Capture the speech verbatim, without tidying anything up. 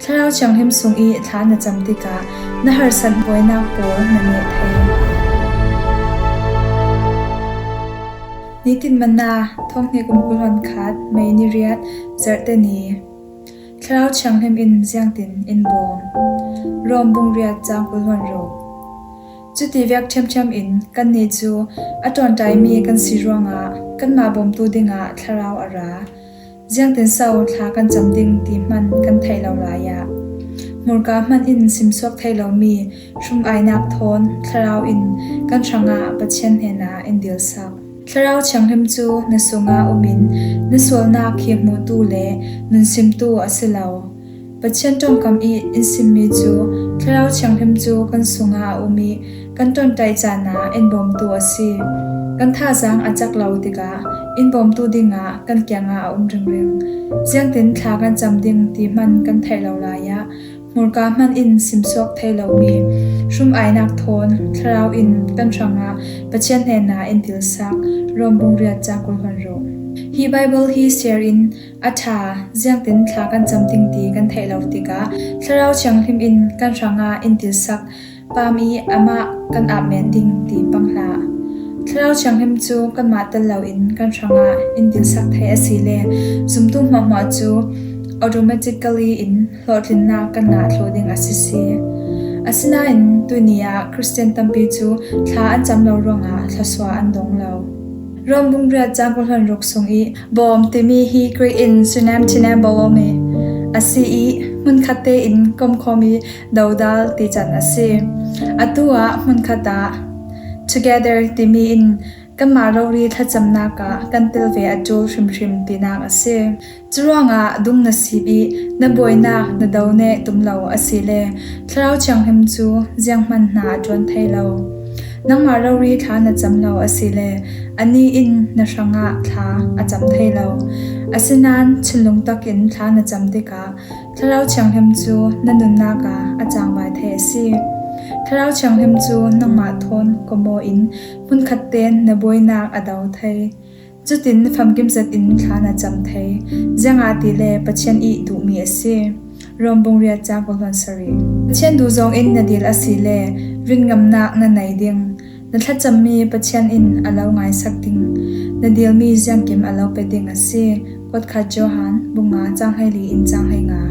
Thlarau Thianghlim sung i thla na cam tikah na harsat buainak pawl na neh thei. Nitin Manna, thawng hnih kum kul hluan khat, May ni riat, Zarhte ni. Thlarau Thianghlim in ziangtin in bawm. Rom bung riat cang kul hluan ruk. Cuti vek ṭhiamṭhiam in kannih cu a ṭawnṭaimi kan si ruangah kanmah bawmtu dingah thlarau a ra. Ziangtin so thla kan cam ding ti hman kan theih lo lai ah, hmurka hman in simsuak thei lomi hrum ainak thawn thlarau in kan hrangah Pathian hnenah in dilsak. Thlarau Thianghlim cu na sungah um in na sualnak hi hmutu le nunsimtu a si lo. Pathian ṭongkam i in simmi cu Thlarau Thianghlim cu kan sungah a um i kan ṭawnṭai caan ah in bawmtu a si. Kan thazaang a cak lo tikah in bawmtu dingah kan kiangah a um ringring. Ziangtin thla kan cam ding ti hman kan theih lo lai ah, hmurka hman in simsuak thei lomi hrum ainak thawn thlarau in kan hrangah Pathian hnenah in dilsak. Rom bung riat cang kul hluan ruk. Hi Baibal hi siar in a ṭha, ziangtin thla kan cam ding ti kan theih lo tikah Thlarau Thianghlim in kan hrangah in dilsak pam i amah kan ap men ding ti pang hlah. Thlarau Thianghlim cu kanmah tel loin kan hrangah in dilsak thei a si le zumtu hmuahhmuah cu automatically in hlawhtlinnak kan ngah thluh ding a si si. Asinain tuini ah Khristian tampi cu thla an cam lo ruangah thluasuah an dong lo. Rom bung riat cang kul hluan ruk sung i bawm timi hi Greek in synem tinem bawm i a si i hmunkhat tein komkhawm i dodal ti can a si. Atu ah hmunkhat ah together timi in kanmah rori thlacamnak ah kan tel ve a ṭul hrimhrim tinak a si. Curuangah dung na sip i na buainak na do neh tum lo a si le Thlarau Thianghlim cu zianghman hna a ṭuan thei lo. Nangmah rori thla na cam lo a si le ani in na hrangah thla a cam thei lo. Asinain thinlung takin thla na cam tikah Thlarau Thianghlim cu na nunnak ah a cangvai thei a si. Thlarau Thianghlim cu nangmah thawn kawmaw in hmunkhat tein na buainak a do thei. Cutin famkim zetin thla na cam thei, ziangahtile Pathian i duhmi a si. Rom bung riat cang kul hluan sarih. Pathian duh zongin na dil a si le ringngamnak na nei ding. Na thlacammi Pathian in a lo ngaisak ding. Na dilmi ziangkim a lo pe ding a si. Kuat khat Johan bung nga cang hleili in cang hleinga.